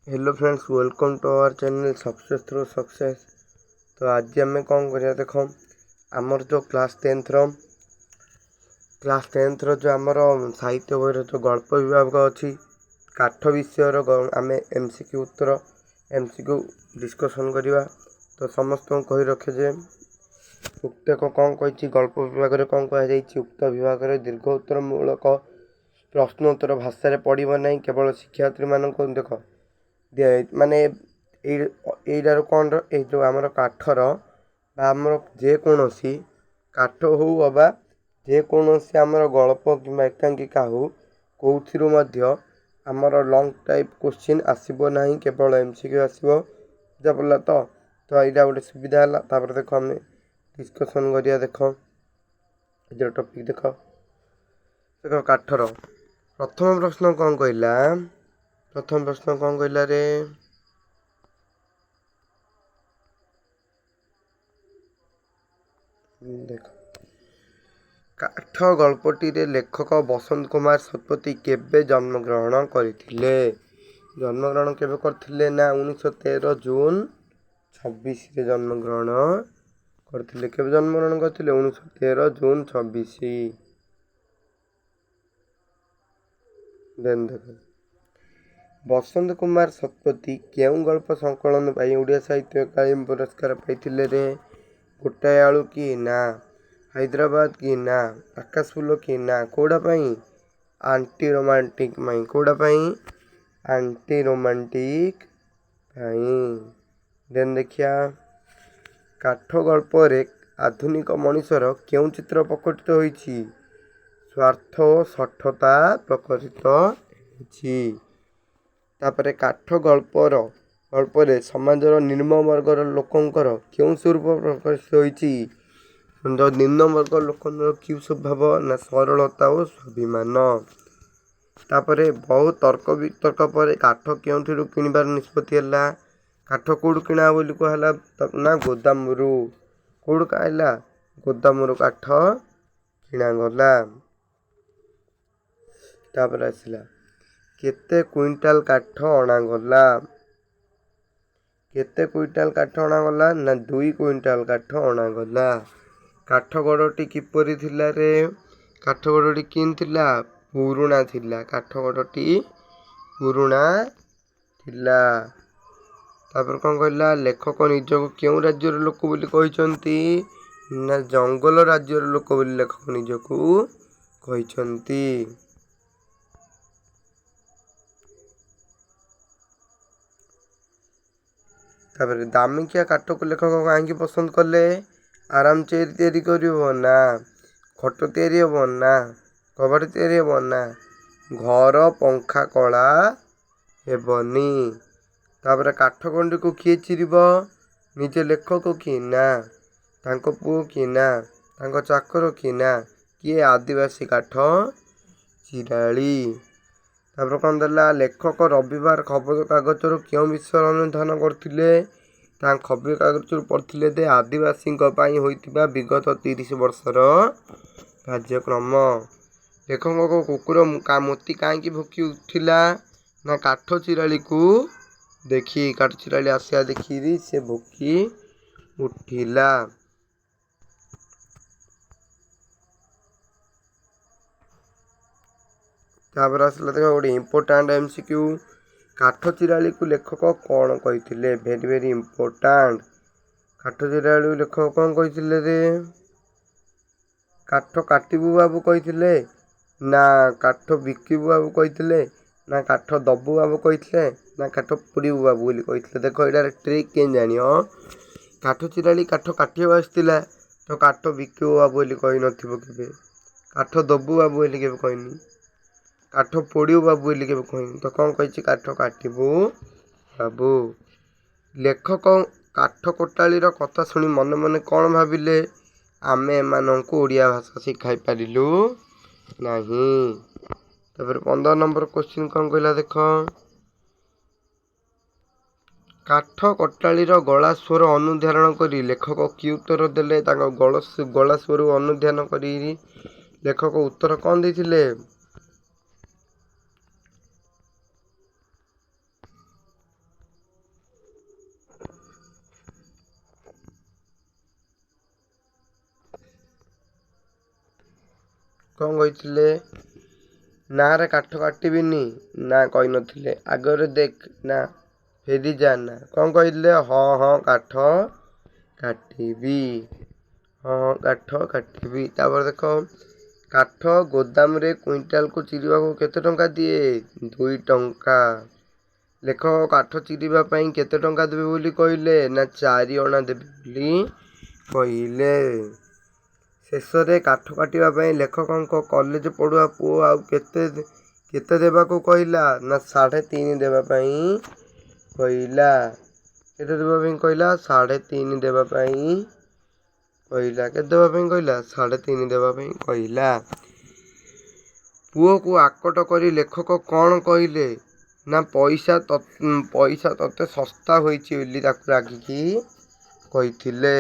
Hello friends, welcome to our channel Success Through Success। ତ ଆଜି ଆମେ କ'ଣ କରିବା ଦେଖ, ଆମର ଯେଉଁ କ୍ଲାସ୍ ଟେନ୍ଥର ଯେଉଁ ଆମର ସାହିତ୍ୟ ବହିର ଯେଉଁ ଗଳ୍ପ ବିଭାଗ ଅଛି, କାଠ ବିଷୟର ଆମେ ଏମ୍ସିକ୍ୟୁ ଉତ୍ତର, ଏମ୍ସିକ୍ୟୁ ଡିସ୍କସନ୍ କରିବା। ତ ସମସ୍ତଙ୍କୁ କହି ରଖେ ଯେ ଉକ୍ତ କ'ଣ କହିଛି, ଗଳ୍ପ ବିଭାଗରେ କ'ଣ କୁହାଯାଇଛି? ଉକ୍ତ ବିଭାଗରେ ଦୀର୍ଘ ଉତ୍ତରମୂଳକ ପ୍ରଶ୍ନ ଉତ୍ତର ଭାଷାରେ ପଡ଼ିବ ନାହିଁ। କେବଳ ଶିକ୍ଷୟିତ୍ରୀମାନଙ୍କୁ ଦେଖ ମାନେ ଏଇଟାର କ'ଣ, ଏଇ ଯେଉଁ ଆମର କାଠର ବା ଆମର ଯେକୌଣସି କାଠ ହଉ ଅବା ଯେକୌଣସି ଆମର ଗଳ୍ପ କିମ୍ବା ଏକାଙ୍କିକା ହଉ, କେଉଁଥିରୁ ମଧ୍ୟ ଆମର ଲଙ୍ଗ୍ ଟାଇପ୍ କୋଶ୍ଚିନ୍ ଆସିବ ନାହିଁ। କେବଳ ଏମ୍ସିକ୍ୟୁ ଆସିବ। ବୁଝାପଡ଼ିଲା ତ? ତ ଏଇଟା ଗୋଟେ ସୁବିଧା ହେଲା। ତାପରେ ଦେଖ, ଆମେ ଡିସ୍କସନ୍ କରିବା। ଦେଖ, ଆଜିର ଟପିକ୍ ଦେଖ। ଦେଖ, କାଠର ପ୍ରଥମ ପ୍ରଶ୍ନ କ'ଣ କହିଲା? ପ୍ରଥମ ପ୍ରଶ୍ନ କ'ଣ କହିଲା ରେ? ଦେଖ, କାଠ ଗଳ୍ପଟିରେ ଲେଖକ ବସନ୍ତ କୁମାର ଶତପଥୀ କେବେ ଜନ୍ମଗ୍ରହଣ କରିଥିଲେ? ଜନ୍ମଗ୍ରହଣ କେବେ କରିଥିଲେ ନା 1913 ଜୁନ 26ରେ ଜନ୍ମଗ୍ରହଣ କରିଥିଲେ। କେବେ ଜନ୍ମଗ୍ରହଣ କରିଥିଲେ? 1913 ଜୁନ 26। ଦେନ୍ ଦେଖ, ବସନ୍ତ କୁମାର ଶତପଥୀ କେଉଁ ଗଳ୍ପ ସଂକଳନ ପାଇଁ ଓଡ଼ିଆ ସାହିତ୍ୟ ଏକାଡେମୀ ପୁରସ୍କାର ପାଇଥିଲେ ରେ? ଗୋଟାଏ ଆଳୁ କି ନା, ହାଇଦ୍ରାବାଦ କି ନା, ଆକାଶ ଫୁଲ କି ନା, କେଉଁଟା ପାଇଁ? ଆଣ୍ଟି ରୋମାଣ୍ଟିକ୍ ପାଇଁ। କେଉଁଟା ପାଇଁ? ଆଣ୍ଟି ରୋମାଣ୍ଟିକ୍ ପାଇଁ। ଦେନ୍ ଦେଖିବା, କାଠ ଗଳ୍ପରେ ଆଧୁନିକ ମଣିଷର କେଉଁ ଚିତ୍ର ପ୍ରକଟିତ ହୋଇଛି? ସ୍ୱାର୍ଥ ଓ ଶଠତା ପ୍ରକଟିତ ହୋଇଛି। ତାପରେ କାଠ ଗଳ୍ପରେ ସମାଜର ନିମ୍ନ ବର୍ଗର ଲୋକଙ୍କର କେଉଁ ସ୍ୱରୂପ ପ୍ରକାଶିତ ହୋଇଛି? ନିମ୍ନ ବର୍ଗ ଲୋକଙ୍କର କେଉଁ ସ୍ୱଭାବ ନା ସରଳତା ଓ ସ୍ୱାଭିମାନ। ତାପରେ ବହୁ ତର୍କ ବିତର୍କ ପରେ କାଠ କେଉଁଥିରୁ କିଣିବାର ନିଷ୍ପତ୍ତି ହେଲା? କାଠ କେଉଁଠୁ କିଣା ବୋଲି କୁହାହେଲା ନା ଗୋଦାମରୁ। କେଉଁଠୁ ହେଲା? ଗୋଦାମରୁ କାଠ କିଣାଗଲା। ତାପରେ ଆସିଲା, କେତେ କୁଇଣ୍ଟାଲ କାଠ ଅଣାଗଲା? କେତେ କୁଇଣ୍ଟାଲ କାଠ ଅଣାଗଲା ନା 2 କୁଇଣ୍ଟାଲ କାଠ ଅଣାଗଲା। କାଠଗଡ଼ଟି କିପରି ଥିଲା ରେ? କାଠଗଡ଼ଟି କେମିତି ଥିଲା? ପୁରୁଣା ଥିଲା। କାଠଗଡ଼ଟି ପୁରୁଣା ଥିଲା। ତାପରେ କ'ଣ କହିଲା? ଲେଖକ ନିଜକୁ କେଉଁ ରାଜ୍ୟର ଲୋକ ବୋଲି କହିଛନ୍ତି ନା ଜଙ୍ଗଲ ରାଜ୍ୟର ଲୋକ ବୋଲି ଲେଖକ ନିଜକୁ କହିଛନ୍ତି। ତାପରେ ଦାମିକିଆ କାଠକୁ ଲେଖକ କାହିଁକି ପସନ୍ଦ କଲେ? ଆରାମ ଚେୟାର ତିଆରି କରିବ ନା, ଖଟ ତିଆରି ହେବ ନା, କବାଟ ତିଆରି ହେବ ନା, ଘର ପଙ୍ଖା କଳା ହେବନି। ତାପରେ କାଠଗଣ୍ଡିକୁ କିଏ ଚିରିବ? ନିଜେ ଲେଖକ କି ନା, ତାଙ୍କ ପୁଅ କି ନା, ତାଙ୍କ ଚାକର କି ନା, କିଏ? ଆଦିବାସୀ କାଠ ଚିରାଳି। ତାପରେ କ'ଣ ଦେଲା? ଲେଖକ ରବିବାର ଖବରକାଗଜରୁ କେଉଁ ବିଷୟରେ ଅନୁଧ୍ୟାନ କରୁଥିଲେ? ତାଙ୍କ ଖବରକାଗଜରୁ ପଢ଼ିଥିଲେ ଯେ ଆଦିବାସୀଙ୍କ ପାଇଁ ହୋଇଥିବା ବିଗତ 30 ବର୍ଷର କାର୍ଯ୍ୟକ୍ରମ। ଲେଖକଙ୍କ କୁକୁର ମୋତି କାହିଁକି ଭୁକି ଉଠିଲା ନା କାଠ ଚିରାଳିକୁ ଦେଖି, କାଠ ଚିରାଳି ଆସିବା ଦେଖିକି ସେ ଭୁକି ଉଠିଲା। ତାପରେ ଆସିଲା ଦେଖ, ଗୋଟେ ଇମ୍ପୋର୍ଟାଣ୍ଟ ଏମ୍ସିକ୍ୟୁ। କାଠ ଚିରାଳିକୁ ଲେଖକ କ'ଣ କହିଥିଲେ? Very very important. କାଠ ଚିରାଳିକୁ ଲେଖକ କ'ଣ କହିଥିଲେ ରେ? କାଠ କାଟିବୁ ବାବୁ କହିଥିଲେ ନା, କାଠ ବିକିବୁ ବାବୁ କହିଥିଲେ ନା, କାଠ ଦବୁ ବାବୁ କହିଥିଲେ ନା, କାଠ ପୋଡ଼ିବୁ ବାବୁ ବୋଲି କହିଥିଲେ? ଦେଖ, ଏଇଟାର ଟ୍ରିକ୍ କେମିତି ଜାଣିବ? କାଠ ଚିରାଳି କାଠ କାଟିବାକୁ ଆସିଥିଲା, ତ କାଠ ବିକିବୁ ବାବୁ ବୋଲି କହିନଥିବ କେବେ। କାଠ ଦବୁ ବାବୁ ବୋଲି କେବେ କହିନି। କାଠ ପୋଡ଼ିବୁ ବାବୁ ବୋଲି କେବେ କହିନି। ତ କ'ଣ କହିଛି? କାଠ କାଟିବୁ ବାବୁ। ଲେଖକ କାଠ କୋଟାଳିର କଥା ଶୁଣି ମନେ ମନେ କ'ଣ ଭାବିଲେ? ଆମେ ଏମାନଙ୍କୁ ଓଡ଼ିଆ ଭାଷା ଶିଖାଇ ପାରିଲୁ ନାହିଁ। ତାପରେ 15 ନମ୍ବର କୋଶ୍ଚିନ୍ କ'ଣ କହିଲା ଦେଖ। କାଠ କଟାଳିର ଗଳା ସ୍ୱର ଅନୁଧ୍ୟାନ କରି ଲେଖକ କି ଉତ୍ତର ଦେଲେ? ତାଙ୍କ ଗଳା ସ୍ୱରକୁ ଅନୁଧ୍ୟାନ କରି ଲେଖକ ଉତ୍ତର କ'ଣ ଦେଇଥିଲେ? କ'ଣ କହିଥିଲେ? ନାଁରେ କାଠ କାଟିବିନି ନା କହିନଥିଲେ। ଆଗରେ ଦେଖ ନା, ଫେରିଯା ନା, କ'ଣ କହିଥିଲେ? ହଁ ହଁ, କାଠ କାଟିବି। ହଁ ହଁ, କାଠ କାଟିବି। ତାପରେ ଦେଖ, କାଠ ଗୋଦାମରେ କୁଇଣ୍ଟାଲକୁ ଚିରିବାକୁ କେତେ ଟଙ୍କା ଦିଏ? 2 ଟଙ୍କା। ଲେଖକ କାଠ ଚିରିବା ପାଇଁ କେତେ ଟଙ୍କା ଦେବେ ବୋଲି କହିଲେ? ନା, 4 ଅଣା ଦେବେ ବୋଲି କହିଲେ। ଶେଷରେ କାଠ କାଟିବା ପାଇଁ ଲେଖକଙ୍କ କଲେଜ ପଢ଼ୁଆ ପୁଅ ଆଉ କେତେ କେତେ ଦେବାକୁ କହିଲା? ନା, 3.5 ଦେବା ପାଇଁ କହିଲା। କେତେ ଦେବା ପାଇଁ କହିଲା? 3.5 ଦେବା ପାଇଁ କହିଲା। କେତେ ଦେବା ପାଇଁ କହିଲା? 3.5 ଦେବା ପାଇଁ କହିଲା। ପୁଅକୁ ଆକଟ କରି ଲେଖକ କ'ଣ କହିଲେ? ନା, ପଇସା ତତେ ଶସ୍ତା ହୋଇଛି ବୋଲି ତାକୁ ରାଗିକି କହିଥିଲେ।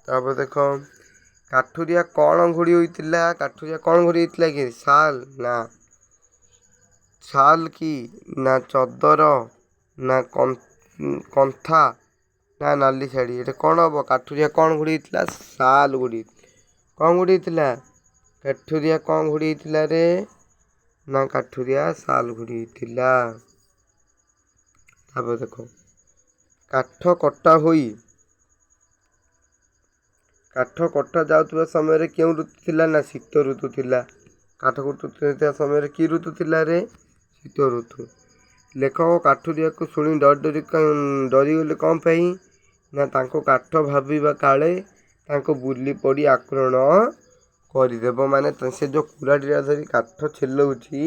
ତାପରେ ଦେଖ, କାଠୁରିଆ କ'ଣ ଘୋଡ଼ି ହୋଇଥିଲା? କାଠୁରିଆ କ'ଣ ଘୋଡ଼ି ହୋଇଥିଲା କି? ଶାଲ ନା, ଶାଲ କି ନା, ଚଦର ନା, କନ୍ଥା ନା, ନାଲି ଶାଢ଼ୀ? ଏଇଟା କ'ଣ ହବ? କାଠୁରିଆ କ'ଣ ଘୋଡ଼ି ହେଇଥିଲା? ଶାଲ ଘୋଡ଼ି। କ'ଣ ଘୋଡ଼ି ହେଇଥିଲା? କାଠୁରିଆ କ'ଣ ଘୋଡ଼ି ହେଇଥିଲା ରେ? ନା, କାଠୁରିଆ ଶାଲ ଘୋଡ଼ି ହେଇଥିଲା। ତାପରେ ଦେଖ, କାଠ କଟା ହୋଇ କାଠ କଟା ଯାଉଥିବା ସମୟରେ କେଉଁ ଋତୁ ଥିଲା? ନା, ଶୀତ ଋତୁ ଥିଲା। କାଠ କଟୁଥିବା ସମୟରେ କି ଋତୁ ଥିଲା ରେ? ଶୀତ ଋତୁ। ଲେଖକ କାଠୁରିଆକୁ ଶୁଣି ଡରି ଡରି ଡରିଗଲେ କ'ଣ ପାଇଁ? ନା, ତାଙ୍କୁ କାଠ ଭାବିବା କାଳେ ତାଙ୍କୁ ବୁଲି ପଡ଼ି ଆକ୍ରମଣ କରିଦେବ। ମାନେ ସେ ଯେଉଁ କୁରାଢ଼ୀଟା ଧରି କାଠ ଛେଲଉଛି,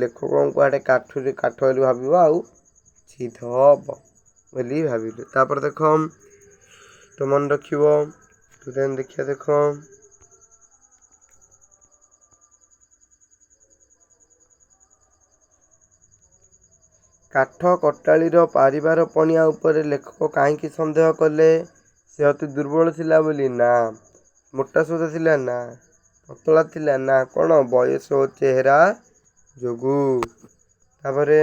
ଲେଖକଙ୍କୁ ଆଡ଼େ କାଠୁରି କାଠ ବୋଲି ଭାବିବ ଆଉ ଛିଦବ ବୋଲି ଭାବିଲେ। ତାପରେ ଦେଖ, ତ ମନେ ରଖିବ ତ। ଦେଖିବା, ଦେଖ, କାଠ କଟାଳିର ପାରିବାର ପଣିଆ ଉପରେ ଲେଖକ କାହିଁକି ସନ୍ଦେହ କଲେ? ସେ ଅତି ଦୁର୍ବଳ ଥିଲା ବୋଲି ନା, ମୋଟା ସୋଟା ଥିଲା ନା, ପତଳା ଥିଲା ନା, କ'ଣ? ବୟସ ଓ ଚେହେରା ଯୋଗୁଁ। ତାପରେ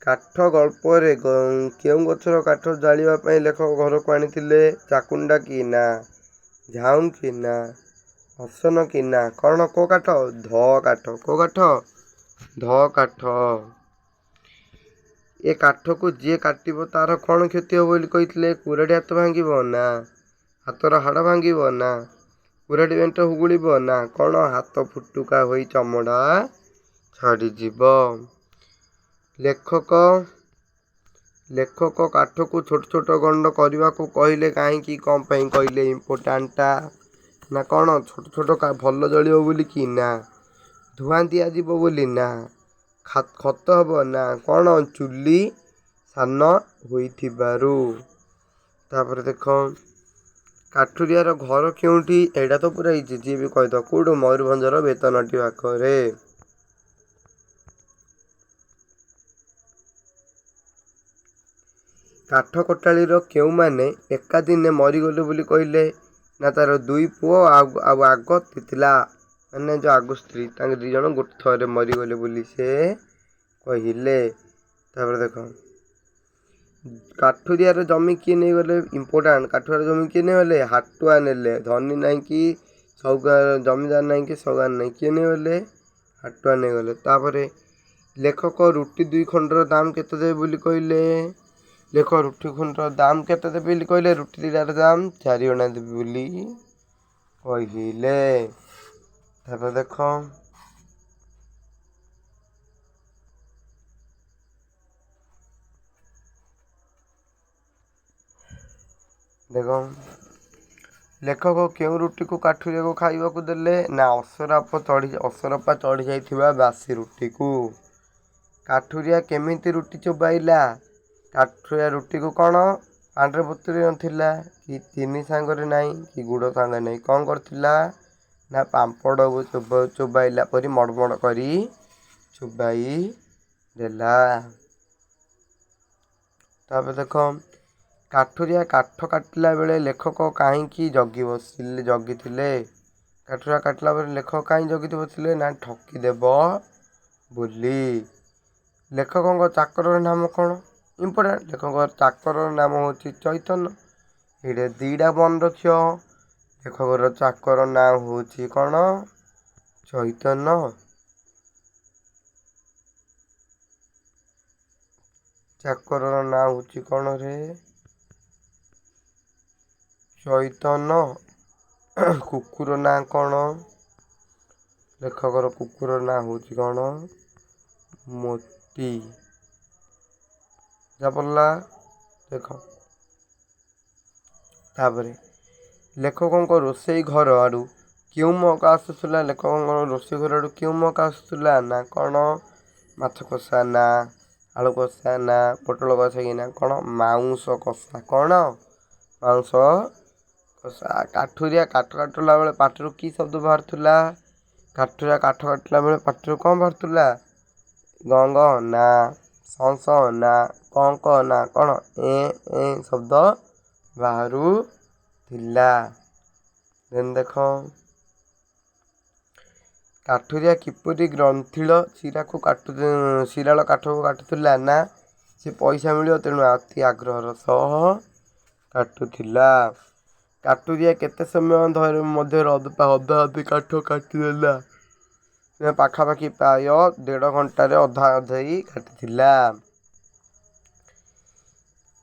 କାଠ ଗଳ୍ପରେ କେଉଁ ଗଛର କାଠ ଜାଳିବା ପାଇଁ ଲେଖକ ଘରକୁ ଆଣିଥିଲେ? ଚାକୁଣ୍ଡା କି ନା, ଝାଉଁ କି ନା, ଅସନ କି ନା, କ'ଣ? କୋଉ କାଠ? ଧ କାଠ। କୋଉ କାଠ? ଧ କାଠ। ଏ କାଠକୁ ଯିଏ କାଟିବ ତାର କ'ଣ କ୍ଷତି ହେବ ବୋଲି କହିଥିଲେ? କୁରାଢ଼ୀ ହାତ ଭାଙ୍ଗିବ ନା, ହାତର ହାଡ଼ ଭାଙ୍ଗିବ ନା, କୁରାଢ଼ୀ ବେଣ୍ଟ ହୁଗୁଳିବ ନା, କ'ଣ? ହାତ ଫୁଟୁକା ହୋଇ ଚମଡ଼ା ଛାଡ଼ିଯିବ। ଲେଖକ କାଠକୁ ଛୋଟ ଛୋଟ ଗଣ୍ଡ କରିବାକୁ କହିଲେ କାହିଁକି? କ'ଣ ପାଇଁ କହିଲେ? ଇମ୍ପୋର୍ଟାଣ୍ଟଟା ନା। କ'ଣ, ଛୋଟ ଛୋଟ ଭଲ ଜଳିବ ବୋଲି କି ନା, ଧୂଆଁ ଦିଆଯିବ ବୋଲି ନା, ଖତ ହେବ ନା, କ'ଣ? ଚୁଲି ସାନ ହୋଇଥିବାରୁ। ତାପରେ ଦେଖ, କାଠୁରିଆର ଘର କେଉଁଠି? ଏଇଟା ତ ପୁରା ଇଜି, ଯିଏ ବି କହିଦେବ। କେଉଁଠୁ? ମୟୂରଭଞ୍ଜର ବେତନଟୀ ପାଖରେ। କାଠ କଟାଳିର କେଉଁମାନେ ଏକାଦିନେ ମରିଗଲେ ବୋଲି କହିଲେ? ନା, ତାର 2 ପୁଅ ଆଉ ଆଗ ଥିଲା, ମାନେ ଯେଉଁ ଆଗ ସ୍ତ୍ରୀ, ତାଙ୍କ 2 ଜଣ ଗୋଟେ ଥରରେ ମରିଗଲେ ବୋଲି ସେ କହିଲେ। ତାପରେ ଦେଖ, କାଠୁରିଆର ଜମି କିଏ ନେଇଗଲେ? ଇମ୍ପୋର୍ଟାଣ୍ଟ। କାଠୁରିଆର ଜମି କିଏ ନେଇଗଲେ? ହାଟୁଆ ନେଲେ। ଧନୀ ନାହିଁ କି ସଉଗା, ଜମିଦାର ନାହିଁ କି ସଉଗାର ନାହିଁ, କିଏ ନେଇଗଲେ? ହାଟୁଆ ନେଇଗଲେ। ତାପରେ ଲେଖକ ରୁଟି 2 ଖଣ୍ଡର ଦାମ କେତେ ଦେବେ ବୋଲି କହିଲେ? ଲେଖକ ରୁଟି ଖଣ୍ଡର ଦାମ କେତେ ଦେବେ ବୋଲି କହିଲେ? ରୁଟି 2ଟାର ଦାମ 4 ଅଣା ଦେବେ ବୋଲି କହିଲେ। ତାପରେ ଦେଖ, ଦେଖ, ଲେଖକ କେଉଁ ରୁଟିକୁ କାଠୁରିଆକୁ ଖାଇବାକୁ ଦେଲେ? ନା, ଅସରପା ଚଢ଼ି ଯାଇଥିବା ବାସି ରୁଟିକୁ। କାଠୁରିଆ କେମିତି ରୁଟି ଚୋବାଇଲା? କାଠୁରିଆ ରୁଟିକୁ କ'ଣ ପାଣିରେ ବତୁରେଇ ନଥିଲା କି ଚିନି ସାଙ୍ଗରେ ନାହିଁ କି ଗୁଡ଼ ସାଙ୍ଗରେ ନାହିଁ, କ'ଣ କରିଥିଲା? ନା, ପାମ୍ପଡ଼କୁ ଚୋବାଇଲା ପରି ମଡ଼ମଡ଼ କରି ଚୋବାଇ ଦେଲା। ତାପରେ ଦେଖ, କାଠୁରିଆ କାଠ କାଟିଲା ବେଳେ ଲେଖକ କାହିଁକି ଜଗି ବସିଲେ, ଜଗିଥିଲେ? କାଠୁରିଆ କାଟିଲା ବେଳେ ଲେଖକ କାହିଁକି ଜଗି ବସିଲେ? ନା, ଠକିଦେବ ବୋଲି। ଲେଖକଙ୍କ ଚାକରର ନାମ କ'ଣ? ଇମ୍ପୋର୍ଟାଣ୍ଟ। ଲେଖକଙ୍କ ଚାକରର ନାମ ହେଉଛି ଚୈତନ୍ୟ। ଏଇଟା ଦୁଇଟା ମନେ ରଖିବ। ଲେଖକର ଚାକର ନାଁ ହେଉଛି କ'ଣ? ଚୈତନ୍ୟ। ଚାକରର ନାଁ ହେଉଛି କ'ଣ ରେ? ଚୈତନ୍ୟ। କୁକୁର ନାଁ କ'ଣ? ଲେଖକର କୁକୁର ନାଁ ହେଉଛି କ'ଣ? ମୋତି। ଯାହା ପଡ଼ିଲା ଦେଖ। ତାପରେ ଲେଖକଙ୍କ ରୋଷେଇ ଘର ଆଡ଼ୁ କେଉଁ ମହକ ଆସୁଥିଲା? ଲେଖକଙ୍କ ରୋଷେଇ ଘର ଆଡ଼ୁ କେଉଁ ମହକ ଆସୁଥିଲା ନା କ'ଣ? ମାଛ କଷା ନା ଆଳୁ କଷା ନା ପୋଟଳ କଷା କି ନା କ'ଣ? ମାଉଁସ କଷା। କ'ଣ? ମାଉଁସ କଷା। କାଠୁରିଆ କାଠ କାଟିଲା ବେଳେ ପାଟିରୁ କି ଶବ୍ଦ ବାହାରୁଥିଲା? କାଠୁରିଆ କାଠ କାଟିଲା ବେଳେ ପାଟିରୁ କ'ଣ ବାହାରୁଥିଲା? ଗଁ ଗଁ ନା ସଁ ସଁ ନା କଁ କଁ ନା କ'ଣ? ଏ ଏ ଶବ୍ଦ ବାହାରୁଥିଲା। ଦେନ୍ ଦେଖ, କାଠୁରିଆ କିପରି ଗ୍ରନ୍ଥିଳ ଶିରାକୁ କାଟୁ ଶିରାଳ କାଠକୁ କାଟୁଥିଲା ନା ସେ ପଇସା ମିଳିବ, ତେଣୁ ଅତି ଆଗ୍ରହର ସହ କାଟୁଥିଲା। କାଟୁରିଆ କେତେ ସମୟ ଧରି ମଧ୍ୟରେ ଅଧା ଅଧି କାଠ କାଟିଦେଲା? ନା ପାଖାପାଖି ପ୍ରାୟ 1.5 ଘଣ୍ଟାରେ ଅଧା ଅଧେଇ କାଟିଥିଲା।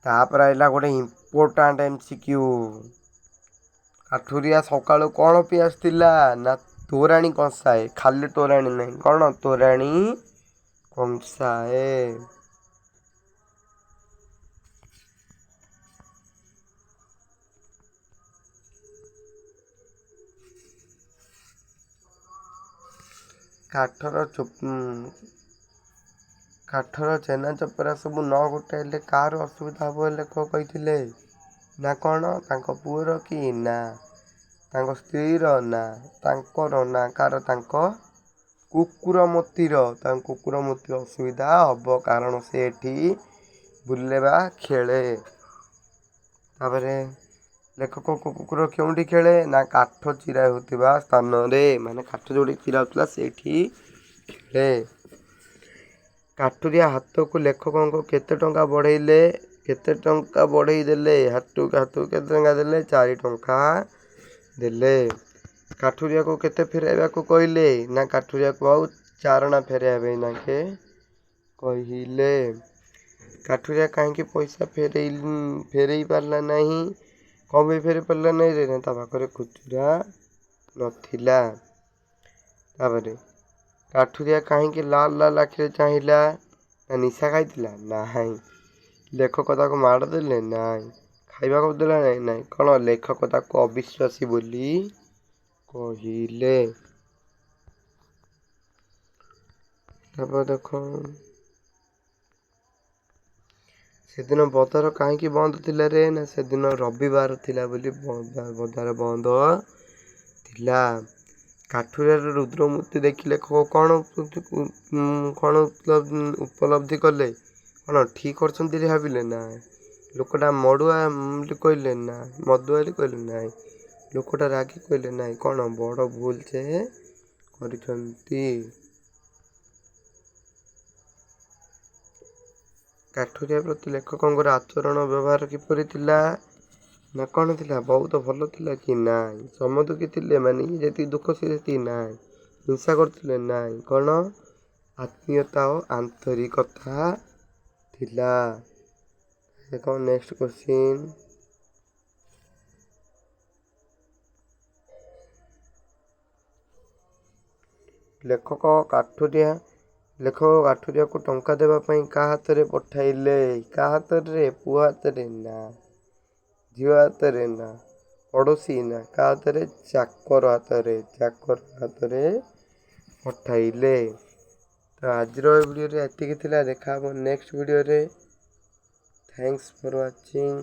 ତାପରେ ଆଇଲା ଗୋଟେ ଇମ୍ପୋର୍ଟାଣ୍ଟ MCQ। କାଠୁରିଆ ସକାଳୁ କ'ଣ ପିଇ ଆସିଥିଲା? ନା ତୋରାଣୀ କଂସାଏ। ଖାଲି ତୋରାଣୀ ନାହିଁ, କ'ଣ? ତୋରାଣୀ କଂସାଏ। କାଠର ଚେନା ଚପରା ସବୁ ନ ଗୋଟାଇଲେ କାହାର ଅସୁବିଧା ହେବ ଲେଖକ କହିଥିଲେ? ନା କ'ଣ? ତାଙ୍କ ପୁଅର କି ନା ତାଙ୍କ ସ୍ତ୍ରୀର ନା ତାଙ୍କର ନା କାହାର? ତାଙ୍କ କୁକୁର ମୋତିର। ତାଙ୍କ କୁକୁର ମୋତିର ଅସୁବିଧା ହେବ, କାରଣ ସେ ଏଠି ବୁଲେ ବା ଖେଳେ। ତାପରେ ଲେଖକଙ୍କ କୁକୁର କେଉଁଠି ଖେଳେ? ନା କାଠ ଚିରା ହେଉଥିବା ସ୍ଥାନରେ, ମାନେ କାଠ ଯେଉଁଠି ଚିରା ହେଉଥିଲା ସେଇଠି ଖେଳେ। କାଠୁରିଆ ହାତକୁ ଲେଖକଙ୍କ କେତେ ଟଙ୍କା ବଢ଼େଇଲେ? କେତେ ଟଙ୍କା ବଢ଼େଇ ଦେଲେ? ହାତକୁ କେତେ ଟଙ୍କା ଦେଲେ? 4 ଟଙ୍କା ଦେଲେ। କାଠୁରିଆକୁ କେତେ ଫେରାଇବାକୁ କହିଲେ? ନା କାଠୁରିଆକୁ ଆଉ 4 ଅଣା ଫେରାଇବା ପାଇଁ ତାଙ୍କେ କହିଲେ। କାଠୁରିଆ କାହିଁକି ପଇସା ଫେରେଇ ପାରିଲା ନାହିଁ? କ'ଣ ପାଇଁ ଫେରେଇ ପାରିଲା ନାହିଁ ରେ? ନା ତା ପାଖରେ ଖୁଚୁରା ନଥିଲା। ତାପରେ କାଠୁରିଆ କାହିଁକି ଲାଲ ଲାଲ ଆଖିରେ ଚାହିଁଲା? ନା ନିଶା ଖାଇଥିଲା? ନାହିଁ। ଲେଖକ ତାକୁ ମାଡ଼ ଦେଲେ? ନାହିଁ। ଖାଇବାକୁ ଦେଲା ନାହିଁ? ନାହିଁ। କ'ଣ? ଲେଖକ ତାକୁ ଅବିଶ୍ୱାସୀ ବୋଲି କହିଲେ। ତାପରେ ଦେଖ, ସେଦିନ ବଜାର କାହିଁକି ବନ୍ଦ ଥିଲା ରେ? ନା ସେଦିନ ରବିବାର ଥିଲା ବୋଲି ବଜାର ବନ୍ଦ ଥିଲା। କାଠୁରିଆର ରୁଦ୍ରମୂର୍ତ୍ତି ଦେଖି ଲେଖକ କ'ଣ କ'ଣ ଉପଲବ୍ଧି କଲେ? କ'ଣ ଠିକ୍ କରିଛନ୍ତି ବୋଲି ଭାବିଲେ? ନା। ଲୋକଟା ମଡ଼ୁଆ ବୋଲି କହିଲେ? ନା। ମଦୁଆ ବୋଲି କହିଲେ? ନାଇଁ। ଲୋକଟା ରାଗି କହିଲେ? ନାଇଁ। କ'ଣ? ବଡ଼ ଭୁଲ ସେ କରିଛନ୍ତି। କାଠୁରିଆ ପ୍ରତି ଲେଖକଙ୍କର ଆଚରଣ ବ୍ୟବହାର କିପରି ଥିଲା? ନା କ'ଣ ଥିଲା? ବହୁତ ଭଲ ଥିଲା କି ନାଇଁ? ସମଦୁଃଖୀ ଥିଲେ, ମାନେ ଇଏ ଯେତିକି ଦୁଃଖ ସେ ସେତିକି? ନାଇଁ। ହିଂସା କରୁଥିଲେ? ନାଇଁ। କ'ଣ? ଆତ୍ମୀୟତା ଓ ଆନ୍ତରିକତା ଥିଲା। ଦେଖ ନେକ୍ସଟ କ୍ୱେଶ୍ଚିନ୍। ଲେଖକ କାଠୁରିଆକୁ ଟଙ୍କା ଦେବା ପାଇଁ କାହା ହାତରେ ପଠାଇଲେ? କାହା ହାତରେ? ପୁଅ ହାତରେ? ନା। ଝିଅ ହାତରେ? ନା। ପଡ଼ୋଶୀ? ନା। କାହା ହାତରେ? ଚାକର ହାତରେ। ଚାକର ହାତରେ ପଠାଇଲେ। ତ ଆଜିର ଏ ଭିଡ଼ିଓରେ ଏତିକି ଥିଲା। ଦେଖା ହେବ ନେକ୍ସଟ ଭିଡ଼ିଓରେ। Thanks for watching.